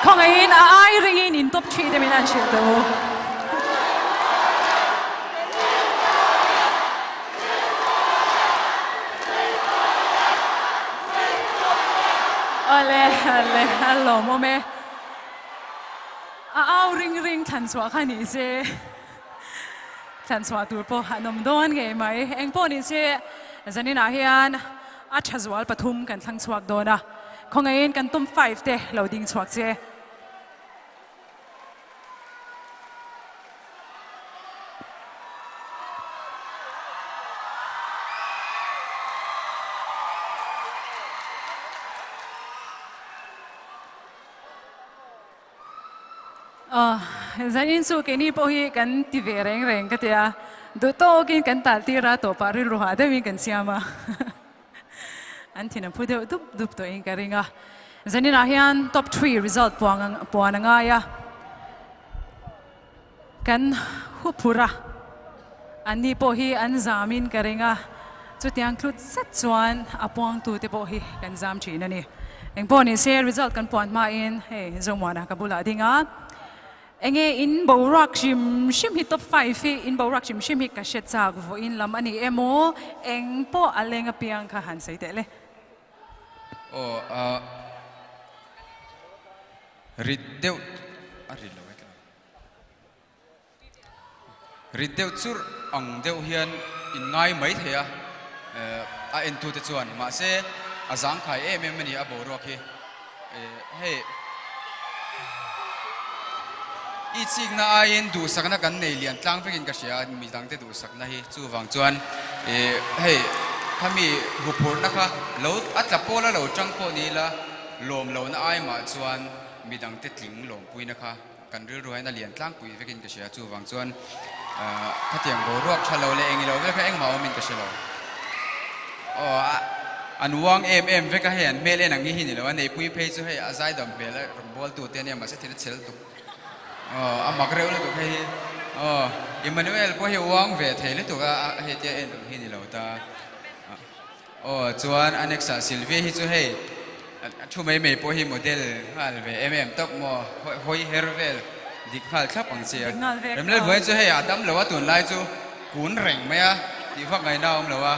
Khawngaihin a ai ringin in top 3 te min han hrilh teh u. Awle, awle, a lawmawm e. A au ring ring thlan chhuah kha ni se thlan chhuah tur pawh an awm dawn ngei mai. Eng pawh ni se zaninah hian a tha zual pathum kan thlang chhuak dawn a, khawngaihin kan tum five te lo ding chhuak che. Zanin chu keini pawh hi kan ti ve reng reng ka ti a, duh tawkin kan tal tir a, tawpah rilru hah deuhin kan siam a, an thin a phu deuh dup dup tawhin ka ring a. Zaninah hian top three result puan a ngai a, kan huphur a, anni pawh hi an zamin ka ring a, chutiang tlut zet chuan a puangtute pawh hi kan zam thin a ni. Engpawh ni se result kan puan hmain hei Zomuana ka bulah a ding a, enge in boruak hrim hrim hi top five hi in boruak hrim hrim hi ka hre chak vawiin lam a ni emaw engpawh a leng apiang kha han sawi teh le. Aw ah rit deuh a rit lo e tla. Rit deuh churh ang deuh hian in ngai mai thei a, a entute chuan. Mahse, a zangkhai em em a ni a boruak hi. Hei, i chikna aiin duhsakna kan nei lian tlang vekin ka hria a, midangte duhsakna hi. Chuvang chuan, hei, khami huphurhna kha lo a tla pawl a lo tang pawh ni ila, lawm lohna ai mah chuan midangte tling lawmpuina kha Kan rilru hian a lian tlangpui vekin ka hria, chuvang chuan khatiang boruak tha lo leh eng ilo vel kha engmah awmin ka hre lo. Aw an uang em em vek a, hei an hmel en ang hi hi ni lo a, neipui phei chu hei a zaidam hmel a rawn bawl tu te ania mahse thil a chhel tuk. Aw a mak reuh lutuk hei hi. Aw Emmanuel pawh hi uang ve thei lutuk a, hei tia en ang hi ni lo ta. Aw chuan a next ah Sylvia hi chu hei a thu mai mai pawh hi model nghal ve em em tawp maw hawi her vel dik nghal thlap ang che a. Remlel buai chu hei a dam lo a tunlai chu kun reng mai a tih vak ngaihna a awm lo a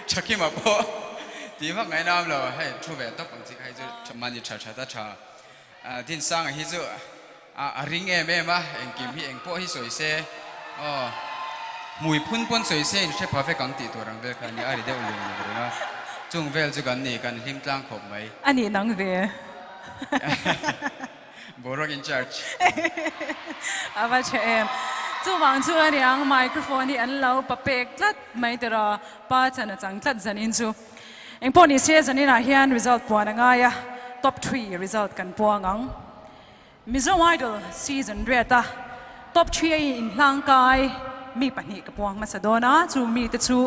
Thakima pawh tih vak ngaihna a awm lo hei thu ve tawp ang chi kha hi chu mahni tha that a tha Dinsanga hi chu A ring em em a, engkim hi engpawh hi sawi se, aw, hmui phun pawn sawi se in hre pha vek ang tih tur ang vel kha a ni, a ri deuh lung lung reng a, chung vel chu kan ni, kan hlim tlang khawp mai. A nih nang ve. Boruak in charge. A va tha em. Chuvang chu a niang microphone hi an lo pa pek tlat mai tiraw, pa chan a chang tlat zanin chu. Engpawh ni se zaninah hian result puan a ngai a, top three result kan puang ang. Mizo Idol season riat a top 3 a inhlangkai mi pahnih ka puang hmasa dawn a, chu mite chu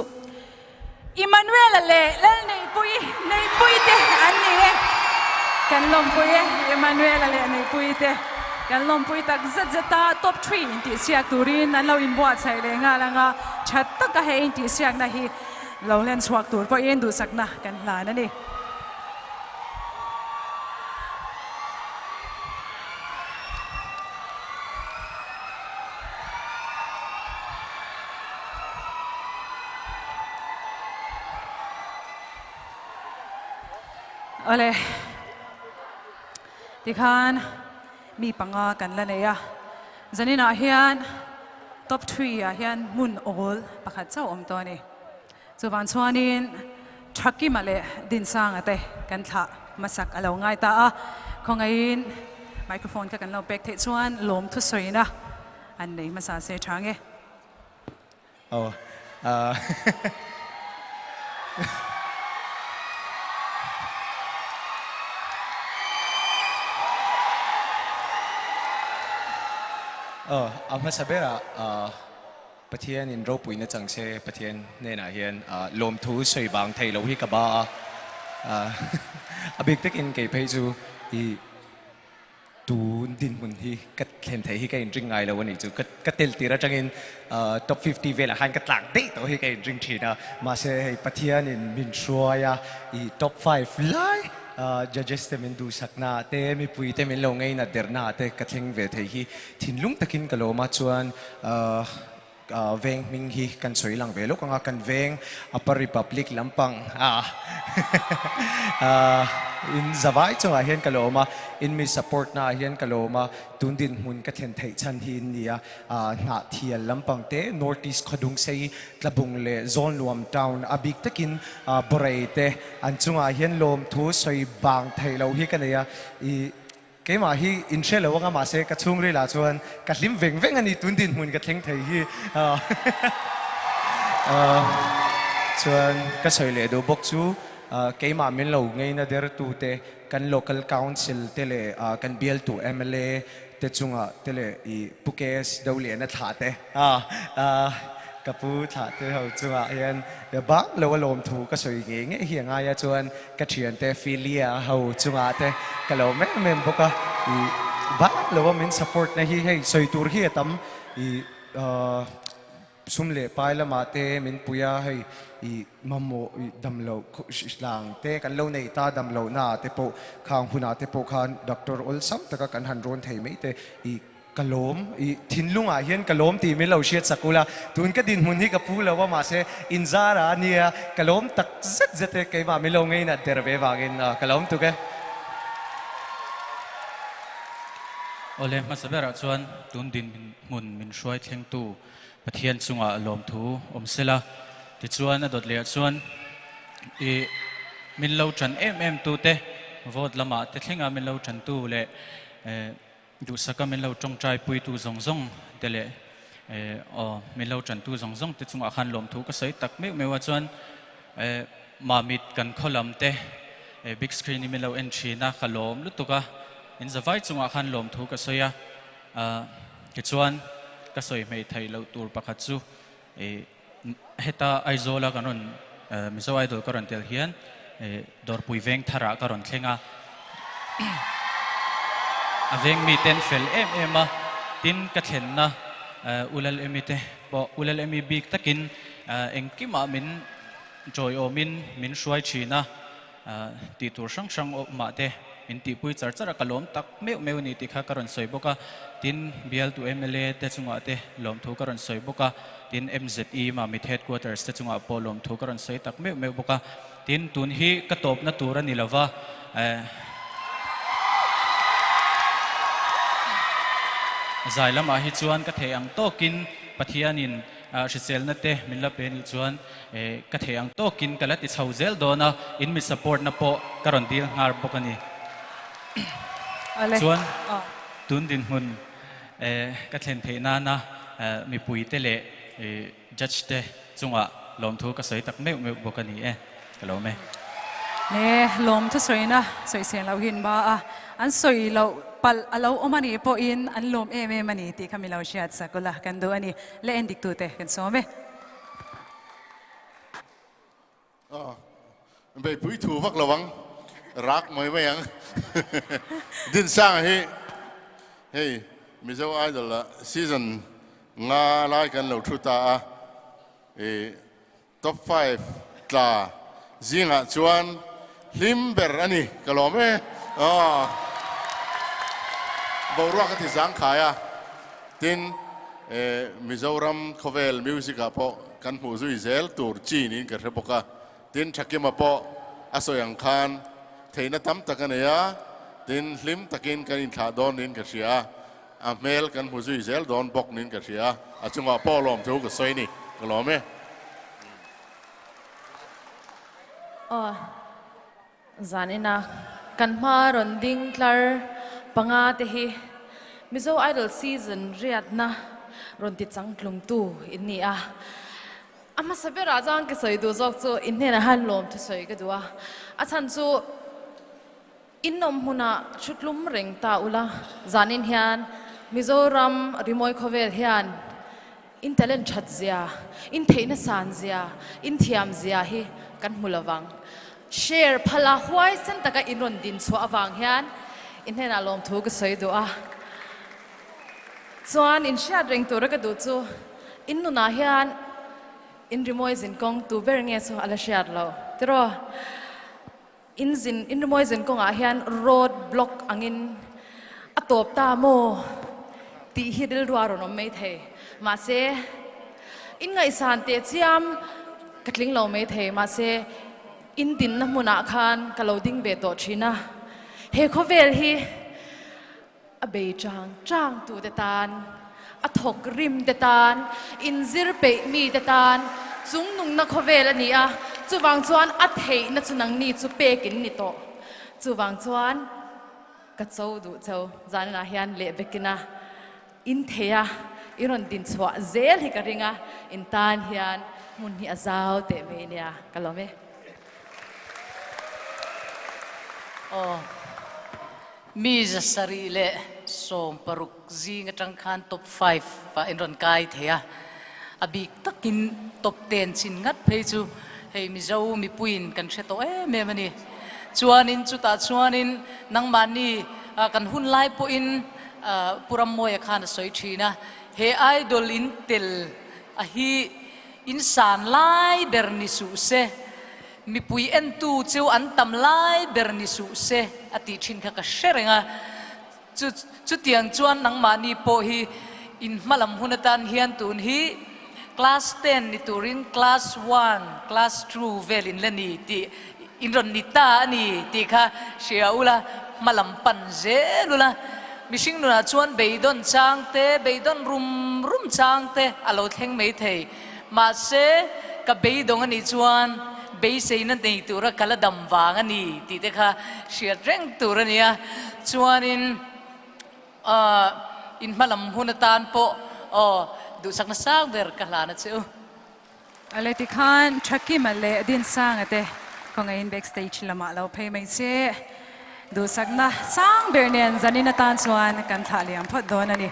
Emmanuel-a leh Lalneihpuii, Neihpuii te an ni e. Kan lawmpui e, Emmanuel-a leh Neihpuii te kan lawmpui tak zet zet a, top 3 intihsiak turin an lo inbuatsaih leh nghal ang a, tha taka he intihsiakna hi lo len chhuak tur pawhin duhsakna kan hlan a ni. Awle, tikhan mi panga kan la nei a, zaninah hian top 3 ah hian hmun awl pakhat chauh awm tawh a ni. Chuvang chuanin Thakima leh Dinsanga te kan thlah hmasak a lo ngai ta a, khawngaihin microphone kha kan lo pek theih chuan lawm thusawina an nei hmasa se tha nge. Aw ahh. Aw a hmasa berah ahh. Pathian in ropuina chang se Pathian hnenah hian lawmthu sawi vang thei lo hi ka ba a, a bik takin kei phei chu i tun dinhmun hi ka thlen theih hi ka inring ngai lo a nih chu, ka tel tir atangin top 50 velah khan ka tlak daih tawh hi ka inring thin a, mahse hei Pathian in min hruai a i top 5 lai. Judges te min duhsakna ah te, mipui te min lo ngeinat derna ah te ka thleng ve thei hi thinlung takin ka lawm a, chuan veng hming hi kan sawi lang ve lawk ang a, kan veng Upper Republic lampang ah in zavai chungah hian ka lawm a, in mi support na ah hian ka lawm a, tun dinhmun ka thlen theih chhan hi in ni a, Hnahthial lampang te, North East Khawdungsei, Tlabung leh Zawlnuam town a bik takin Borei te an chungah hian lawmthu sawi bang theih loh hi ka nei a, i keimah hi in hre lo anga mahse ka chhungril ah chuan ka hlim veng veng a ni tun dinhmun ka thleng thei hi chuan ka sawi leh duh bawk chu keimah min lo ngeina dertu te kan local council te leh kan bialtu mla te chungah te leh i Pu KS Doliana thlah te ka pu thlah te ho chungah hian bak lo a lawmthu ka sawi ngei ngei hi a ngai a, chuan ka thiante Philia ho chungah te ka lo em em bawk a, i bak lo a min support na hi hei sawi tur hi a tam i Sum leh pai lamah te min pui a, hei i mamawh i damloh hlang te kan lo nei ta damlohna ah te pawh khang hunah te pawh khan doctor awlsam taka kan han rawn thei mai te i ka lawm i thinlungah hian ka lawm tih min lo hriat sak ula, tun ka dinhmun hi ka pu lo a mahse inzara a nia ka lawm tak zet zet e keimah min lo ngeinat der ve vangin ka lawm tuk e. Awle hmasa berah chuan tun dinhmun min hruai thlengtu Pathian chungah lawmthu awm sela, tichuan a dawt leh ah chuan i min lo tan em em tu te, vote lamah te thlenga min lo tan tu leh duhsaka min lo tawngtai pui tu zawng zawng te leh aw min lo tan tu zawng zawng te chungah khan lawmthu ka sawi tak meuh meuh a chuan Mamit kan khaw lam te big screen i min lo en thin a ka lawm lutuk a, in zavai chungah khan lawmthu ka sawi a. Tichuan, ka sawi hmei theih loh tur pakhat chu heta Aizawla kan rawn Mizo Idol ka rawn tel hian Dawrpui veng tharah ka rawn thleng a. A veng miten fel em em a, tin ka thlenna U Lalemi te pawh U Lalemi bik takin engkimah min tawiawmin min hruai thin a. Tih tur hrang hrang awmah te min tihpui char char a, ka lawm tak meuh meuh a ni tih kha ka rawn sawi bawk a. Tin, bialtu mla te chungah te lawmthu ka rawn sawi bawk a, tin MZE Mamit Headquarters te chungah pawh lawmthu ka rawn sawi tak meuh meuh bawk a. Tin, tun hi ka tawpna tur a ni lo va, zai lamah hi chuan ka theih ang tawkin Pathianin Hriselna te min la pe nih chuan ka thei ang tawkin ka la ti chho zel dawn a, in mi support na pawh ka rawn dil nghar bawk a ni. Chuan tun dinhmun ka thlen theih nana mipui te leh judge te chungah lawmthu ka sawi tak meuh meuh bawk a ni e, ka lawm e. Ne lawmthu sawina sawisel loh hi an ba a, an sawi loh palh a lo awm a nih pawhin an lawm em em a ni tih kha mi lo hriat sak ula kan duh a ni. Le en dik tute kan sawm e. Aw, beipui thu vak lo ang, rak mai mai ang. Dinsanga hi hei Mizo Idol ah season nga lai kan lo thu ta a, i top 5 tla zingah chuan hlim ber a ni ka lawm e. Aw, boruak a ti zangkhai a, tin Mizoram khawvel music ah pawh kan hmuh zui zel tur chi niin ka hre bawk a, tin Thakima pawh a sawi ang khan theihna tam tak a nei a, tin hlim takin kan inthlah dawn niin ka hria a, a hmel kan hmu zui zel dawn bawk niin ka hria a, a chungah pawh lawmthu ka sawi ni, ka lawm e. Aw, zanina kan hma rawn ding tlar panga te hi Mizo Idol season riatna rawn ti changtlungtu in ni a. A hmasa berah chuan ka sawi duh zawk chu in hnenah hian lawmthu sawi ka duh a, a chhan chu In awm hmunah thutlum reng ta ula, zanin hian Mizoram rimawi khawvel hian in talent that zia, in theihna san zia, in thiam zia hi kan hmu lovang. Share phala huaisen taka in rawn din chhuah avang hian in hnenah lawmthu ka sawi duh a. Chuan in hriat reng tura ka duh chu in nunah hian in rimawi zinkawng tu ber nge chu a la hriat lo tiraw? In zin, in rimawi zin kawngah hian road block angin a tawp ta maw tih hi rilru a rawn awm mai thei. Mahse, in ngaihsan teh chiam ka tling lo mai thei. Mahse, in dinna hmunah khan ka lo ding ve tawh thin a. He khawvel hi a bei chang chang tu te tan, a thawk rim te tan, inzir peih mi te tan chung nungna khawvel a ni a, chuvang chuan a theihna chu nangni chu pek in ni tawh. Chuvang chuan ka cho duh cho zanah hian leh vekin a in thei a, i rawn din chhuah zel hi ka ring a, in tan hian hmun hi a zau teh mai nia ka lawm e. Aw. Mi 760 zing atang khan top 5 ah in rawn kai thei a, a bik takin top 10 chin ngat phei chu hei Mizo mipuiin kan hre tawh em em a ni. Chuanin chutah chuanin nangmahni kan hun lai pawhin Pu Rammawia khan a sawi thin a, he idol in tel a hi in san lai ber ni suh se, Mipui entu chu an tam lai ber ni suh se a tih thin kha ka hre reng a. Chu chutiang chuan nangmahni pawh hi in hmalam hun atan hian tun hi class ten ni turin class one, class two vel in la ni tih in rawn ni ta a ni tih kha hria ula, hmalam pan zel ula. Mihring nunah chuan beidawn chang te, beidawn rum rum chang te a lo thleng mai thei. Mahse, ka beidawng a nih chuan beiseina nei tura ka la dam vang a ni tih te kha hriat reng tur a ni a. Chuanin in hmalam hun atan pawh aw duhsakna sang ber ka hlan a che u. Ale tikhan Thakima leh Dinsanga te kawngaihin backstage lamah lo phei mai che. Duhsakna sang ber nen zanin atan chuan kan thlah liam phawt dawn a ni.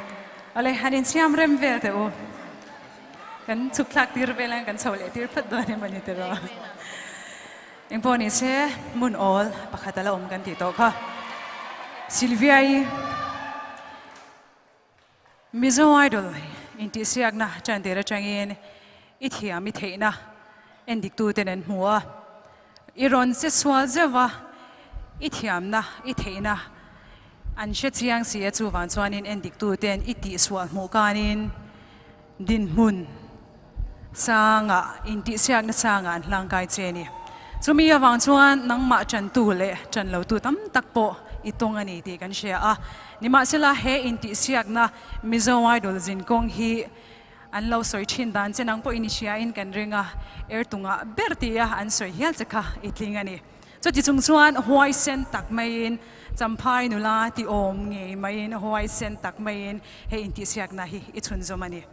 Ale han insiam rem vel teh u. Kan chhuk thlak tir vel ang kan chho leh tir phawt dawn em a ni tiraw. Engpawh ni se hmun awl pakhat a la awm kan tih tawh kha. Sylvia-i Mizo Idol intihsiakna tan tir atangin i thiam i theihna endiktuten an hmu a. I rawn che sual zeuh a, i thiamna, i theihna an hre chiang si a, chuvang chuanin endiktuten i tihsual hmuh kanin dinhmun sangah, intihsiakna sangah an hlangkai che a ni. Chumi avang chuan nangmah tantu leh tan lotu tam tak pawh i tawng a ni tih kan hria a. Nimahsela he intihsiakna Mizo Idol zinkawng hi An lo sawi thin dan che nang pawhin i hriain kan ring a, er tungah ber tia an sawi hial che kha i tling a ni. Chuti chung chuan huaisen tak maiin Champhai nula ti awm ngei maiin huaisen tak maiin hei intihsiakna hi i chhunzawm a ni.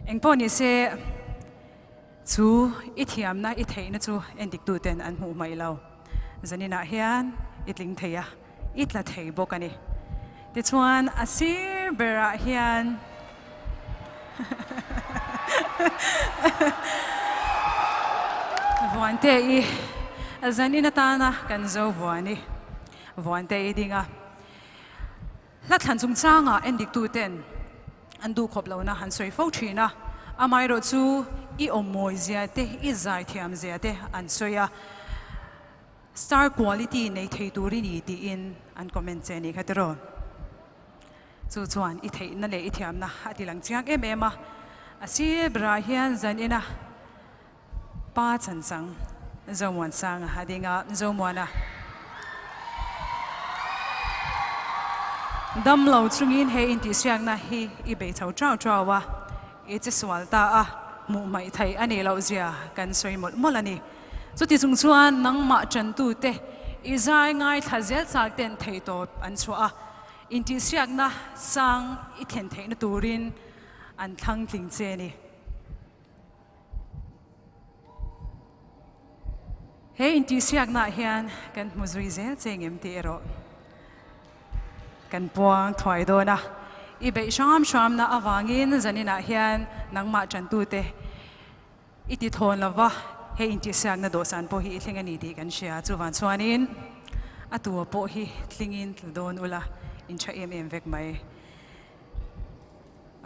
Engpawh ni se chu i thiamna i theihna chu endiktuten an hmuh hmaih lo. Zaninah hian i tling thei a. I tla thei bawk a ni. Tichuan a sir berah hian Vuante i zanin atana kan zo vuan i Vuante i ding a. Hla thlan chungchangah endiktuten an duhkhawp lohna han sawi fo thin a, amaherawh chu i awmmawi zia te, i zaithiam zia te an sawi a. Star quality nei thei tur i ni tiin an comment che ni kha tiraw? Chu chuan i theihna leh i thiamna a ti lang chiang em em a, a sir berah hian zan ina pa chanchang Zomuansanga a ding a, Zomuana dam lo chungin he intihsiakna hi i bei chho chau chau a, i che sual ta a, hmuh hmaih theih a nih loh zia kan sawi mawlh mawlh a ni. Chuti chung chuan nangmah ṭantute i zai ngaithla zel chak ten theihtawp an chhuah a, intihsiakna sang i thlen theihna turin an thlang tling che a ni. He intihsiaknaah hian kan hmu zui zel che ngem tih erawh kan puang thuai dawn a. I beih hram hramna avangin zaninah hian nangmah ṭantute I ti thawn lo va, hei intihsiakna dawhsan pawh hi i thleng a ni tih kan hria. Chuvang chuanin a tua pawh hi tlingin tla dawn ula, in tha em em vek mai.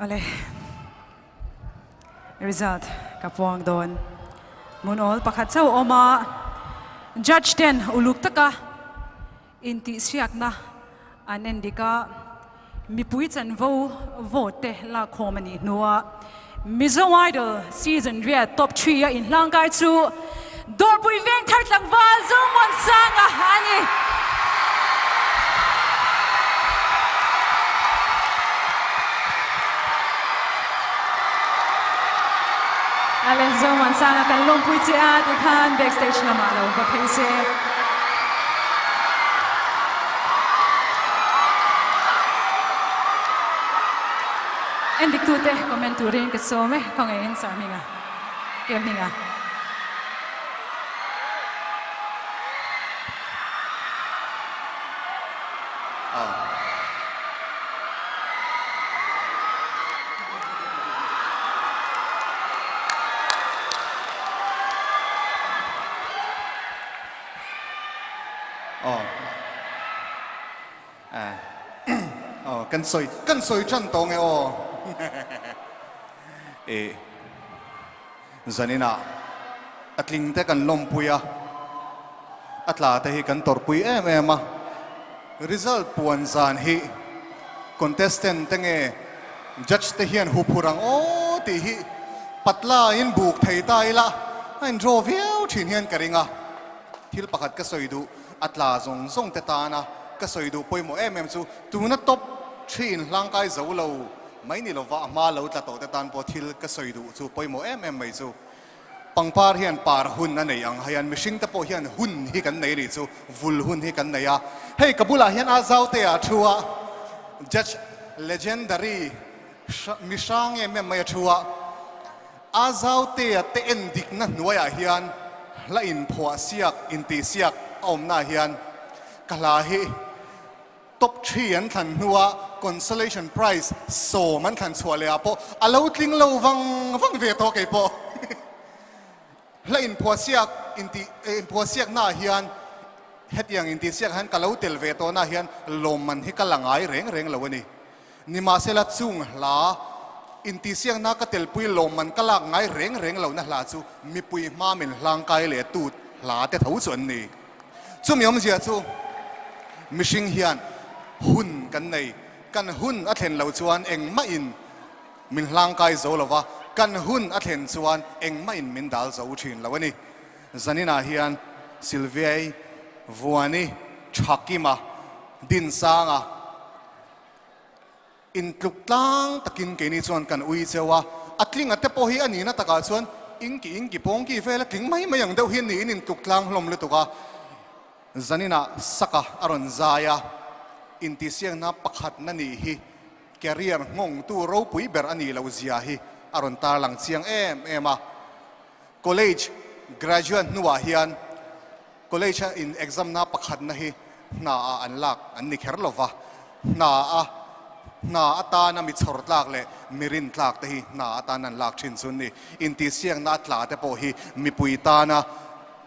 Awle, result ka puang dawn. Hmun awl pakhat chauh awm a. Judge ten uluk taka intihsiakna an en dik a, mipui chanvo vote te lakkhawm a nih hnuah Mizo Idol Season riat Top 3 a inhlangkai chu Dawrpui Vengthar tlangval Zomuansanga a ni. Ale Zomuansanga kan lawmpui che a tikhan backstage lamah lo va phei se. Endiktute comment turin ka sawm e, khawngaih in Sir Hminga, Kem Hminga. Aw aw kan sawi kan sawi tan tawh nge aw eh zaninah a tling te kan lawmpui a a tla te hi kan tawrhpui em em a result puan zan hi contestant te nge judge te hian huphur ang aw tih hi patla in buk thei ta ila a in draw viau thin hian ka ring a thil pakhat ka sawi duh a tla zawng zawng te tana ka sawi duh pawimawh em em chu tuna top thin hlangkai zo lo mai ni lova a hma lo tla tawh te tan pawh thil ka sawi duh chu pawimawh em em mai chu pangpar hian par hun a nei ang hian mihring te pawh hian hun hi kan nei nih chu vul hun hi kan nei a hei ka bulah hian a zaute ah thu a judge legendary mi hrang em em mai a thu a a zaute a te en dikna hnuaiah hian hla inphuah siak intih siak a awmna hian ka hla hi Top 3 an thlan hnua consolation prize 10 an thlan chhuah leh ah pawh a lo tling lo vang vang ve tawh kei pawh. Hla inphuah siak intih inphuah siakna ah hian hetiang intih siak hian ka lo tel ve tawhna ah hian lawmman hi ka la ngai reng reng lo a ni. Nimahsela chung hla intih siakna ka telpui lawmman ka lak ngai reng reng lohna hla chu mipui hma min hlangkai leh tut hla te tho chu an ni. Chumi awmzia chu mihring hian hun kan nei, kan hun a thlen loh chuan engmahin min hlangkai zo lo va, kan hun a thlen chuan engmahin min dal zo thin lo a ni. Zaninah hian Sylviai, Vuani, Thakima, Dinsanga, Intluk tlang takin keini chuan kan ui cheu a, a tlinga te pawh hi a nihna takah chuan inki inki pawngki vel a tling mai mai ang deuh hi a niin intluk tlang hlawm lutuk a. Zaninah Saka a rawn zai a, intihsiakna pakhatna nih hi career nghawngtu ropui ber a nih loh zia hi a rawn tarlang chiang em em a. College graduate hnuah hian College a in exam na pakhatna hi hna ah an lak an ni kher lova, hna a hna atana mi chhawr tlak leh mi rin tlak te hi hna atan an lak thin chu an ni. Intihsiakna a tla te pawh hi mipui tana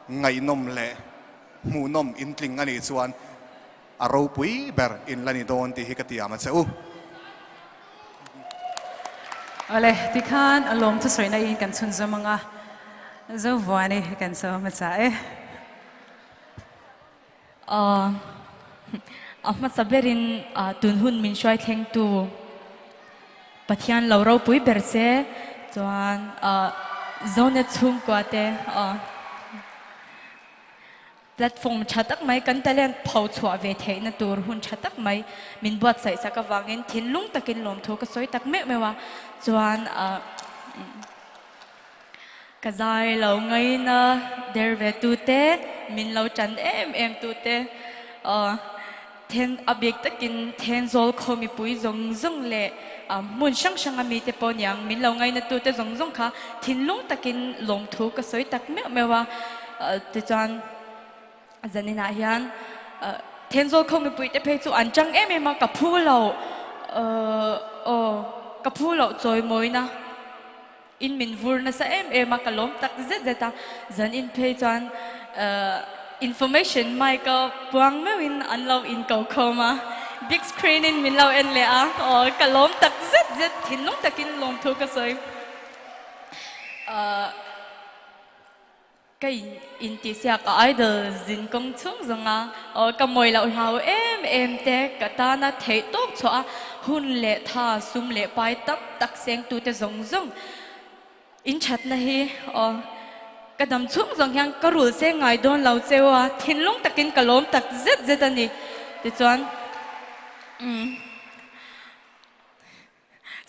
ngaihnawm leh hmuhnawm intling a nih chuan a ropui ber in la ni dawn tih hi ka tiam a che u. Awle, tikhan a lawm thusawi na in kan chhunzawm anga Zovuani kan sawm a chah e. A hmasa berin tun hun min hruai thlengtu Pathian lo ropui ber che chuan Zonet chhungkua te Platform tha tak mai kan talent pho chhuah ve theihna tur hun tha tak mai min buatsaih sak avangin thinlung takin lawmthu ka sawi tak meuh meuh a, chuan ka zai lo ngaina der ve tute, min lo tan em em tute Then a bik takin Thenzawl khaw mipui zawng zawng leh hmun hrang hranga mite pawh niang min lo ngainatute zawng zawng kha thinlung takin lawmthu ka sawi tak meuh meuh a. Tichuan zaninah hian Thenzawl khaw mipuite phei chu an chang em em a, ka phu loh aw ka phu loh chawimawina in min vur nasa em em a, ka lawm tak zet zet a, zan in phei chuan information mic a puang meuh in an lo in ko khawm a, big screen in min lo en leh a, aw ka lawm tak zet zet thinlung takin lawmthu ka sawi. Ka in tih siak a idol zin kawng chhung zawng a, aw ka mawi loh hlau em em te ka tana theih tawp chhuah a hun leh tha sum leh pai tam tak seng tu te zawng zawng in thatna hi aw ka dam chhung zawng hian ka rul seng ngai dawn lo cheu a thinlung takin ka lawm tak zet zet a ni tichuan umm.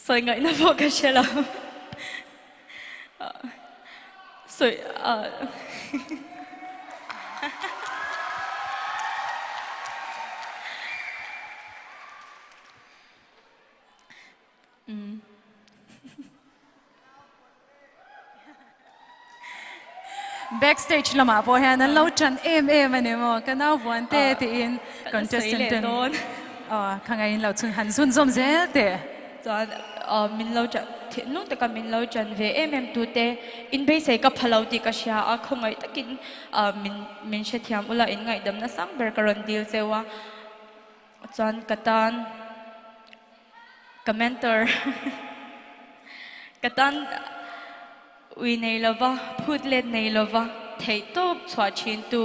Sawi ngaihna pawh ka hre lo. Sawi Backstage lamah pawh hian an lo ṭan em em a ni maw? Ka nau vuan te tiin contestant ten aw ka ngaih in lo chhun han zun zawm zel teh. Chuan min lo ṭan thinlung taka min lo ṭan ve em em tute in beisei ka pha lo tih ka hria a, khawngaih takin min min hrethiam ula in ngaihdam nasang ber ka rawn dil cheu a, chuan ka tan Ka mentor ka tan ui nei lova, phut let nei lova theih tawp chhuah thin tu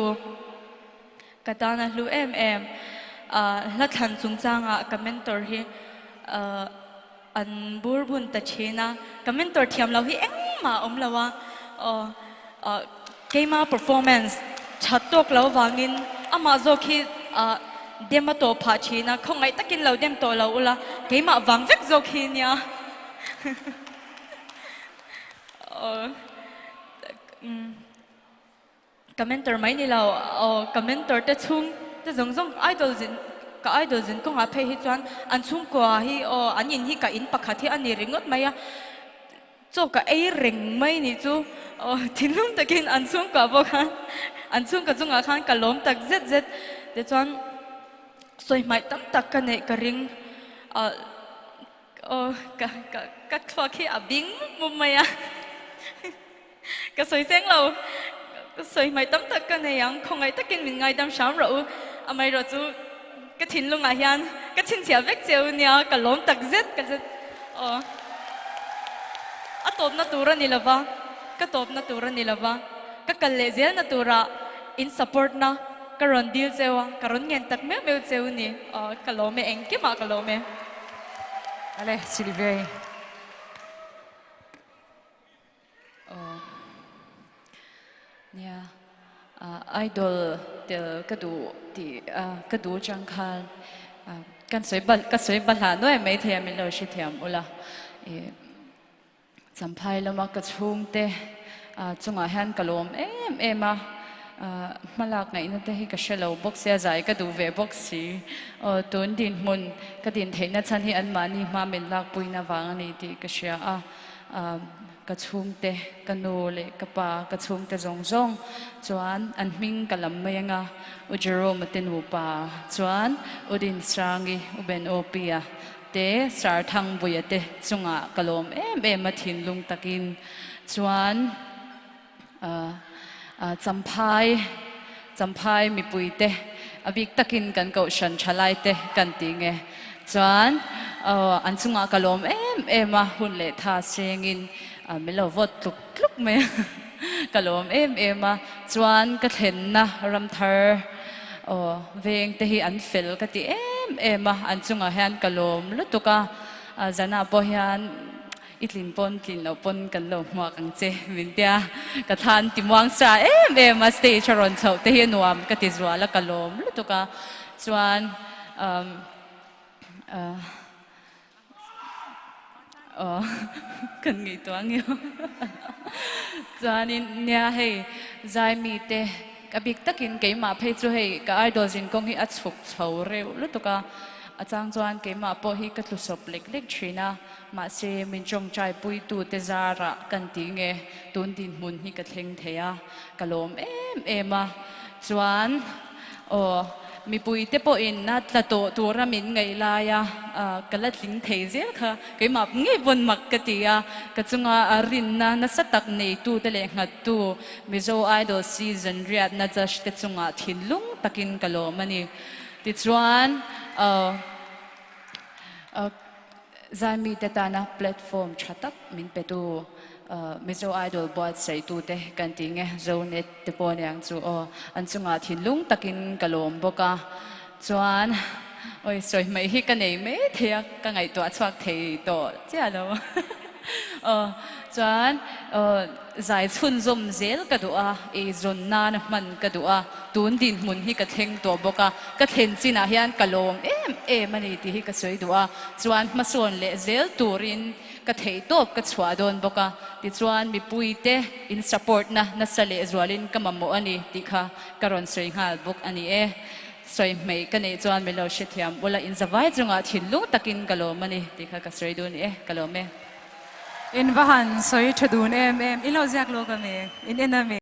ka tan a hlu em em. Hla thlan chungchanga ka mentor hi an bur bun ta thin a, ka mentor thiam lo hi engmah a awm lo a, aw keima performance that tawk lo vangin amah zawk hi dem a tawh phah thin a, khawngaih takin lo dem tawh lo ula, keimah vang vek zawk hi nia. Ka mentor mai ni lo, aw ka mentor te chhung te zawng zawng idol zin ka idol zin kawngah phei hi chuan an chhungkua hi aw an in hi ka in pakhat hi a ni ringawt mai a. Chaw ka ei reng mai nih chu aw thinlung takin an chhungkua pawh khan an chhungkua chungah khan ka lawm tak zet zet tichuan sawi hmaih tam tak ka neih ka ring ah aw ka ka ka thluak hi a bing mup mup mai a ka sawi seng lo sawi hmaih tam tak ka nei ang khawngaih takin min ngaidam hram rawh u amaherawh chu Ka thinlungah hian ka chhinchhiah vek cheu nia, ka lawm tak zet ka zet aw. A tawpna tur a ni lova, ka tawpna tur a ni lova, ka kal leh zelna turah in support na ka rawn dil cheu a, ka rawn ngen tak meuh meuh cheu ni aw, ka lawm e, engkimah ka lawm e. Ale, Sylvia-i. Aw nia idol tel ka duh tih ka duh chang khan kan sawi bal ka sawi balhah nuai mai thei a min lo hrethiam ula ih champhai lama ka chhungte chungah hian ka lawm em em a hmalak ngaihna te hi ka hre lo bawk sia zai ka duh ve bawk si aw tun dinhmun ka din theihna chhan hi anmahni hma min lakpuina vang a ni tih ka hria a. Ka chhungte, ka nu leh ka pa, ka chhungte zawng zawng chuan an hming ka lam mai anga, U Jerome-a te nupa chuan U Dinsangi, U Ben Opia te, Sir Thangbuia te chungah ka lawm em em a thinlung takin chuan Champhai, Champhai mipuite a bik takin kan kohhran thalaite kan ti nge chuan an chungah ka lawm em em a, hun leh tha sengin min lo vote tluk tluk mai a, ka lawm em em a, chuan ka thlenna ramthar veng te hi an fel ka ti em em a, an chungah hian ka lawm lutuk a, zanah pawh hian I tlin pawn tlin loh pawn kan lo hmuak ang che min tia ka thlan ti muang sa em em a stage a rawn chhoh te hi a nuam ka ti zual a ka lawm lutuk a chuan umm uh aw kan ngaihtuah ang io chuanin nia hei zai mite ka bik takin keimah phei chu hei ka idol zin kawng hi a chhuk chho reuh lutuk a a chang chuan keimah pawh hi ka tlusawp lek lek thin a. Mahse, min tawngtai puitute zarah kan ti nge tun dinhmun hi ka thleng thei a, ka lawm em em a. Chuan, aw, mipuite pawhin a tla tawh tura min ngaih laia ka la tling thei zel kha keimah ngei pawn mak ka ti a. Ka chunga rinna nasa tak neitute leh nghattu Mizo Idol season riatna judge te chungah thinlung takin ka lawm a ni. Tichuan, aw, Zaimite tana platform tha tak min petu. Mizo Idol buatsaitute kan tih nge Zonet te pawh aniang chu aw an chungah thinlung takin ka lawm bawk a chuan awi sawi mai hi ka nei mai thei a ka ngaihtuah chhuak thei tawh chiah lo aw chuan aw zai chhunzawm zel ka duh a eizawn nana hman ka duh a tun dinhmun hi ka thleng tawh bawk a ka thlen chinah hian ka lawm em em a ni tih hi ka sawi duh a chuan hmasawn leh zel turin Ka theih tawp ka chhuah dawn bawk a, tichuan mipuite in support na nasa lehzualin ka mamawh a ni tih kha ka rawn sawi nghal bawk a ni e. Sawi hmeih ka neih chuan min lo hrethiam ula in zavai chungah thinlung takin ka lawm a ni tih kha ka sawi dun e, ka lawm e. In va han sawi tha dun em em, in lo ziak lawk a mi? In en a mi?